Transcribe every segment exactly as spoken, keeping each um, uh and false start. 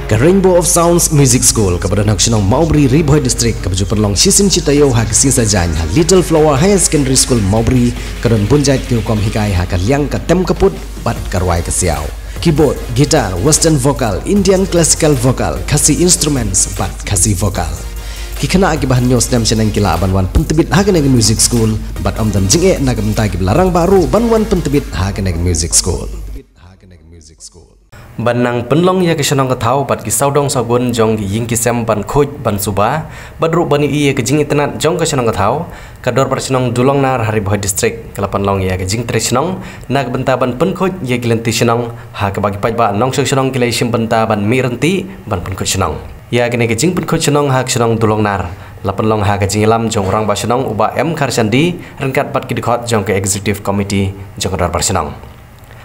Ka Rainbow of Sounds Music School, kaba don ha ka shnong Mawbri, Ri Bhoi District, kaba ju pynlong shisien shi taïew ha ka sngi Saitjaiñ ha Little Flower Higher Secondary School Mawbri, ka don bun jait ki rukom hikai ha ka liang ka tem ka put bad ka rwai ka siaw. Keyboard, guitar, western vocal, Indian classical vocal, Khasi instruments bad Khasi vocal. Ki khynnah kiba hynñiew snem shaneng ki lah ban wan pyntbit ha kane ka music school, bad ym don jingeh na ka bynta kiba la rangbah ruh ban wan pyntbit ha kane ka music school. Ban nang pynlong ïa ka shnong ka thaw bad ki sawdong sawgun jong ki ïing ki sem ban khuid ban suba, bad ruh ban ïohi ïa ka jingitynnad jong ka shnong ka thaw, ka Dorbar Shnong Dulongnar ha Ri Bhoi District ka la pynlong ïa ka jingtrei shnong na ka bynta ban pynkhuid ïa ki lynti shnong, ha kaba ki paidbah nongshong shnong ki la ïashim bynta ban mih ryntih ban pynkhuid shnong. Ïa kane ka jingpynkhuid shnong ha ka shnong Dulongnar la pynlong ha ka jingïalam jong u Rangbah Shnong u Bah M Kharshandi ryngkat bad ki dkhot jong ka Executive Committee jong ka Dorbar Shnong.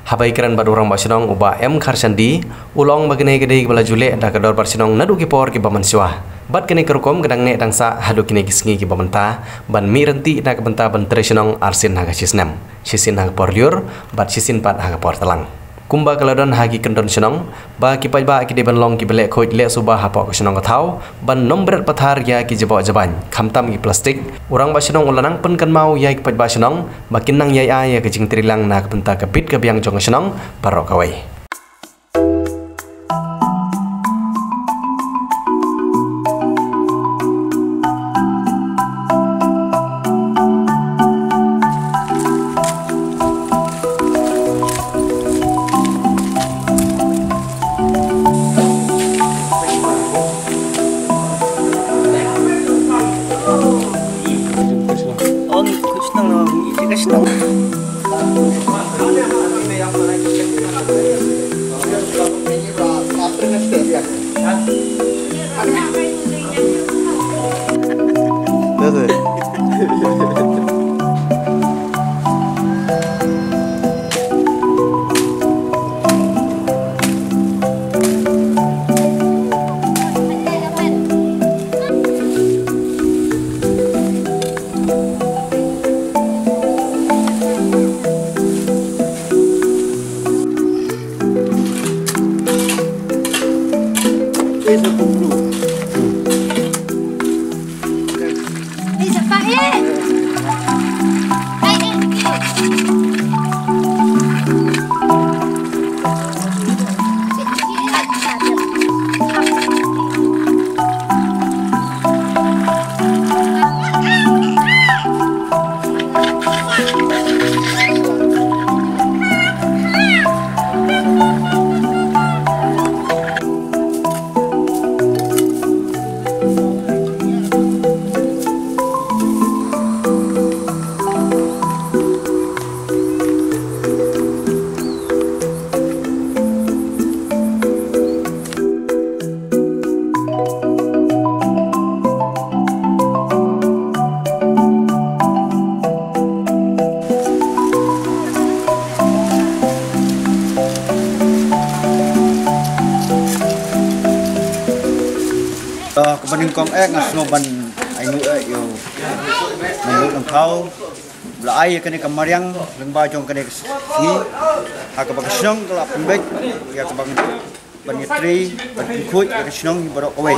Haba ïakren bad u Rangbah Shnong u Bah M Kharshandi, u la ong ba kane ka dei kaba la ju leh da ka Dorbar Shnong naduh ki por kiba mynshuwa. Bad kane ka rukom ka dang neh dang sah haduh kine ki sngi kiba mynta, ban mih ryntih na ka bynta ban trei shnong arsien ha ka shisnem, shisien ha ka por lyiur bad shisien pat ha ka por tlang. Kumba ka la don ha ki kyndon shnong, ba ki paidbah ki dei ban long kiba leh khuid leh suba hapoh ka shnong ka thaw, ban nym bret pathar ïa ki jaboh jabain, khamtam ki plastik. U Rangbah Shnong u la nang pynkynmaw ïa ki paidbah shnong ba kin nang ïai ai ïa ka jingtreilang na ka bynta ka bit ka biang jong ka shnong baroh kawei. Ah, kaba nyngkong eh nga sngew ban ai nguh eh ïa u nongbuh nongthaw ba la ai ïa kane ka mariang lyngba jong kane ka sngi ha kaba ka shnong ka la pynbeit ïa kaba ngan ban ïatrei ban pynkhuid ïa ka shnong hi baroh kawei.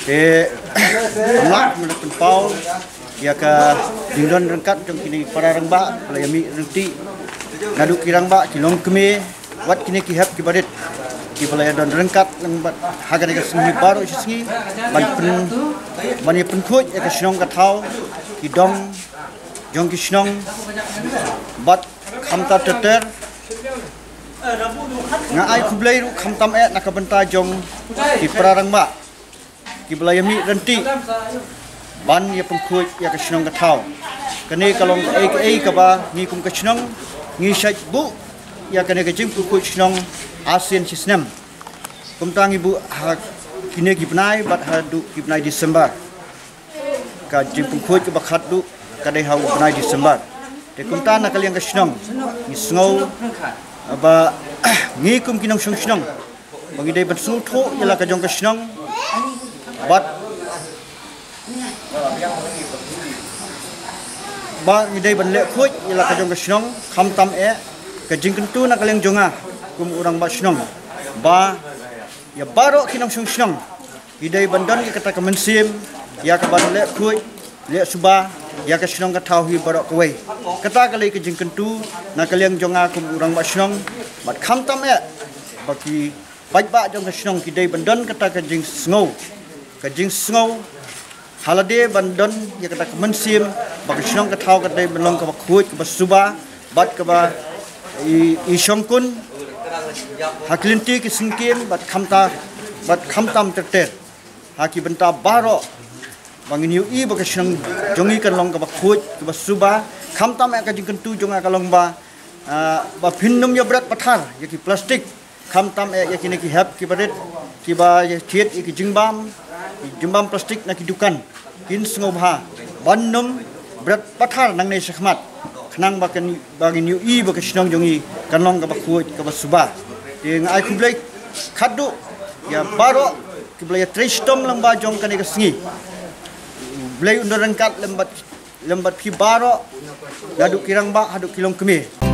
Te kam lah ban pynpaw ïa ka jingdon ryngkat jong kine ki para rangbah ba la ïamih ryntih naduh ki rangbah ki longkmie wat kine ki hep ki barit kiba la ïadon ryngkat lang bad ha kane ka sngi baroh shi sngi ban pyn ban ïa pynkhuid ïa ka shnong ka thaw, ki dong jong ki shnong bad khamtam ter ter. Nga ai khublei ruh khamtam eh na ka bynta jong ki para rangbah kiba la ïamih ryntih ban ïa pynkhuid ïa ka shnong ka thaw. Kane ka long kaei kaei kaba ngi kum ka shnong ngi shait buh ïa kane ka jingpynkhuid shnong arsien shi snem. Kumta ngi buh ha kine ki bnai bad haduh ki bnai December. Ka jingpynkhuid kaba khatduh ka dei ha u bnai December. Te kumta na ka liang ka shnong ngi sngew ba ngi kum ki nongshong shnong ba ngi dei ban sngewthuh ïa la ka jong ka shnong bad ba ngi dei ban leh khuid ïa la ka jong ka shnong khamtam eh ka jingkyntu na ka liang jong nga kum u rangbah shnong ba Ïa baroh ki nongshong shnong ki dei ban don ïa kata ka mynsiem ïa ka ban leh khuid leh suba ïa ka shnong ka thaw hi baroh kawei. Kata ka lei ka jingkyntu na ka liang jong nga kum u rangbah shnong, bad khamtam eh ba ki paidbah jong ka shnong ki dei ban don kata ka jingsngew, ka jingsngew ha lade ban don ïa kata ka mynsiem ba ka shnong ka thaw ka dei ban long kaba khuid, kaba suba, bad kaba i, i shongkun ha ki lynti ki syngkien, bad khamtam, bad khamtam ter ter ha ki bynta baroh, ba ngin ïohi ba ka shnong jong ngi kan long kaba khuid, kaba suba. Khamtam eh ka jingkyntu jong nga ka long ba, ah, ba phin nym ïa bret pathar ïa ki plastik, khamtam eh ïa kine ki hep kiba rit, kiba ïa thied ïa ki jingbam, ki jingbam plastik na ki dukan. Kin sngewbha ban nym bret pathar nangne shakhmat, khnang ba kan, ba ngin ïohi ba ka shnong jong ngi kan long kaba khuid, kaba suba. Te nga ai khublei khadduh ïa baroh kiba la ïa trei shitom lyngba jong kane ka sngi. Blei un don ryngkat lem bad, lem bad phi baroh, naduh ki rangbah haduh ki longkmie.